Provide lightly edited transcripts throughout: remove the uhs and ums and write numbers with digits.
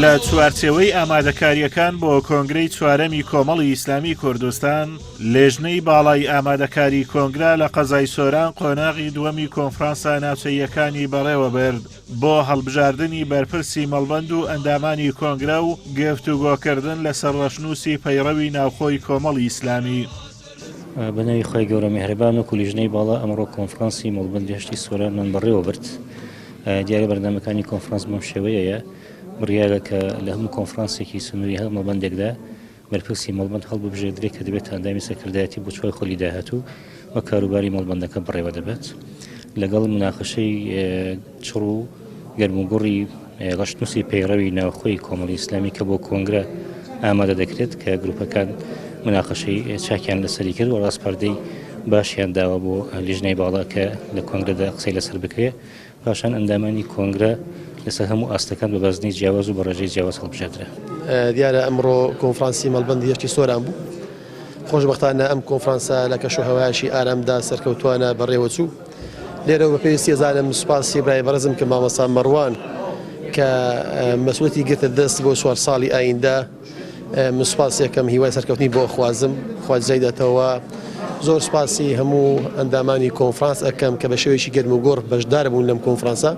لە چوارچێوەی ئامادەکارییەکان بۆ کۆنگرەی چوارەمی کۆمەڵی ئیسلامی کوردستان، لێژنەی باڵای ئامادەکاری کۆنگرە لە قەزای سۆران قۆناغی دووەمی کۆنفرانسە ناوچەییەکانی بەڕێوەبرد بۆ هەڵبژاردنی بەرپرسی مەڵبەند و ئەندامانی کۆنگرە و گفتوگۆکردن لەسەر ڕەشنووسی پەیڕەوی ناوخۆی کۆمەڵی ئیسلامی. بە ناوی خوای گەورە میهرەبان وەکو لیژنەی باڵا ئەمڕۆ کۆنفرانسی مەڵبەندی هەشتی سۆرانمان بەڕێوە برد. دیارە بەرنامەکانی کۆنفرانس بەم شێوەیەیە، بڕیارە کە لە هەموو کۆنفرانسێکی سنووری هەر مەڵبەندێکدا بەرپرسی مەڵبەند هەڵببژێردرێت کە دەبێتە ئەندامی سەرکردایەتی بۆ چوار خولی داهاتوو و کاروباری مەڵبەندەکە بەڕێوە دەبات لەگەڵ مناقەشەی چڕ و گەرموگوڕی ڕەشنووسی پەیڕەوی ناوخۆی کۆمەڵی ئیسلامی کە بۆ کۆنگرە ئامادە دەکرێت کە گروپەکان مناقەشەی چاکیان لەسەری کرد و ڕاسپاردەی باشیان داوە بۆ لیژنەی باڵا کە لە کۆنگرەدا قسەی لەسەر بکرێت. پاشان ئەندامانی کۆنگرە لەسەر هەموو ئاستەکان بە بازنەی جیاواز و بە ڕێژەی جیاواز هەڵبژێردرا. دیارە ئەمڕۆ کۆنفرانسی مەڵبەندی هەشتی سۆران بوو. خۆشبەختانە ئەم کۆنفرانسە لە کەشوهەوایەکی ئارامدا سەرکەوتووانە بەڕێوەچوو. لێرەوە بە پێویستی ئەزانم سوپاسی برای بەڕێزم کە مامۆستا مەڕوان کە مەسئولیەتی گرتە دەست بۆ چوار ساڵی ئایندە من سوپاسی ئەکەم هیوای سەرکەوتنی بۆ ئەخوازم خوا جزای داتەوە زۆر سوپاسی هەموو ئەندامانی کۆنفرانس ئەکەم کە بە شێوەیەکی گەرم و گوڕ بەشدار بوون لەم کۆنفرانسە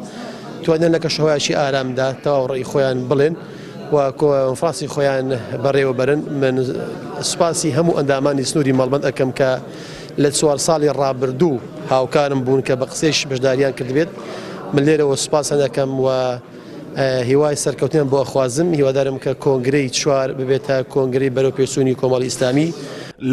توانیان لە کەشوهەوایەکی ئارامدا تەواو ڕێی خۆیان بڵێن و کۆنفرانسی خۆیان بەڕێوە بەرن من سوپاسی هەموو ئەندامانی سنووری مەڵبەند ئەکەم کە لە چوار ساڵی ڕابردوو هاوکارم بوون کە بە قسەیش بەشداریان کردبێت من لێرەوە سوپاسیان ئەکەم و هیوای سەرکەوتنیان بۆ ئەخوازم، هیوادارم کە کۆنگرەی چوار ببێتە کۆنگرەی بەرەوپێشچوونی کۆمەڵی ئیسلامی.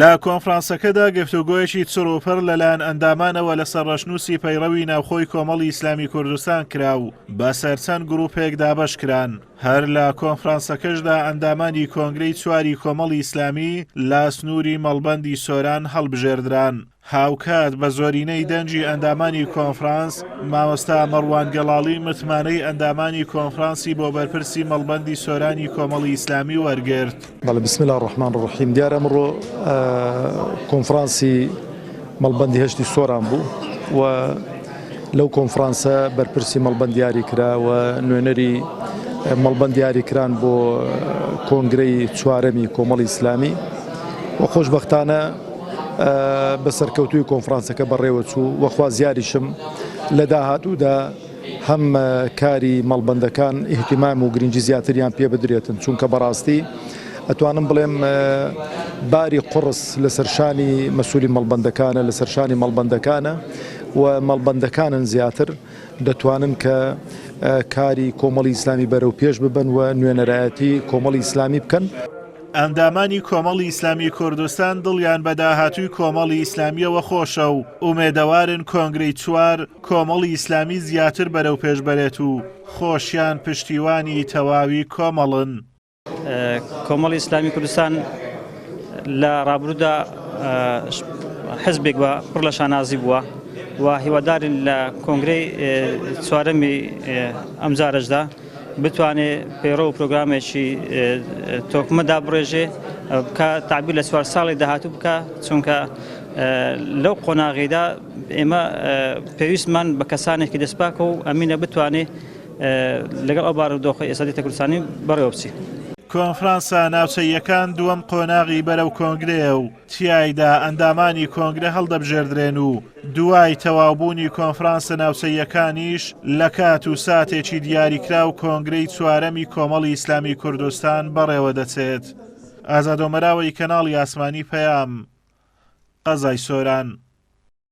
لە کۆنفرانسەکەدا گفتوگۆیەکی چڕ و پڕ لەلایەن ئەندامانەوە لەسەر ڕەشنووسی پەیڕەوی ناوخۆی کۆمەڵی ئیسلامی کوردستان کرا و بەسەر چەند گرووپێک دابەش کران. هەر لە کۆنفرانسەکەشدا ئەندامانی کۆنگرەی چواری کۆمەڵی ئیسلامی لە سنووری مەڵبەندی سۆران هەڵبژێردران. هاوکات بە زۆرینەی دەنگی ئەندامانی کۆنفرانس، مامۆستا مەڕوان گەڵاڵی متمانەی ئەندامانی کۆنفرانسی بۆ بەرپرسی مەڵبەندی سۆرانی کۆمەڵی ئیسلامی وەرگرت. بەڵێ بسم اللە الرحمن الرحیم دیارە ئەمڕۆ کۆنفرانسی مەڵبەندی هەشتی سۆران بوو و لەو کۆنفرانسە بەرپرسی مەڵبەند دیاری کرا و نوێنەری مەڵبەند دیاری کران بۆ کۆنگرەی چوارەمی کۆمەڵی ئیسلامی و خۆشبەختانە بە سەرکەوتووی کۆنفرانسەکە بەڕێوەچوو و خوازیاریشم لە داهاتوودا هەم کاری مەڵبەندەکان ئیهتیمام و گرنگی زیاتریان پێ بدرێتن چونکە بەڕاستی ئەتوانم بڵێم باری قوڕس لەسەر شانی مەسولی مەڵبەندەکانە لەسەر شانی مەڵبەندەکانە و مەڵبەندەکانن زیاتر دەتوانن کە کاری کۆمەڵی ئیسلامی بەرەو پێش ببەن و نوێنەرایەتی کۆمەڵی ئیسلامی بکەن. ئەندامانی کۆمەڵی ئیسلامی کوردستان دڵیان بە داهاتووی کۆمەڵی ئیسلامییەوە خۆشە و ئومێدەوارن کۆنگرەی چوار کۆمەڵی ئیسلامی زیاتر بەرەو پێش بەرێت و خۆشیان پشتیوانی تەواوی کۆمەڵن. کۆمەڵی ئیسلامی کوردستان لە ڕابروودا حزبێک بە پڕ لە شانازی بووە و هیوادارین لە کۆنگرەی چوارەمی ئەمجارەشدا بتوانێ پەیڕەو و پرۆگرامێکی تۆکمە دابڕێژێ بکە تعبیر لە چوار ساڵی داهاتوو بکە چونکە لەو قۆناغیدا ئێمە پێویستمان بە کەسانێکی دەستپاکە و ئەمینە بتوانێ لەگەڵ ئەو بارودۆخەی ئێستا دێتە کوردستانی بەڕێوە بچی. کۆنفرانسە ناوچەییەکان دووەم قۆناغی بەرەو کۆنگرەیە و تیایدا ئەندامانی کۆنگرە هەڵدەبژێردرێن و دوای تەواوبوونی کۆنفرانسە ناوچەییەکانیش لە کات و ساتێکی دیاریکراو کۆنگرەی چوارەمی کۆمەڵی ئیسلامی کوردستان بەڕێوەدەچێت. ئازاد ئۆمەراوەی کەناڵی ئاسمانی پەیام، قەزای سۆران.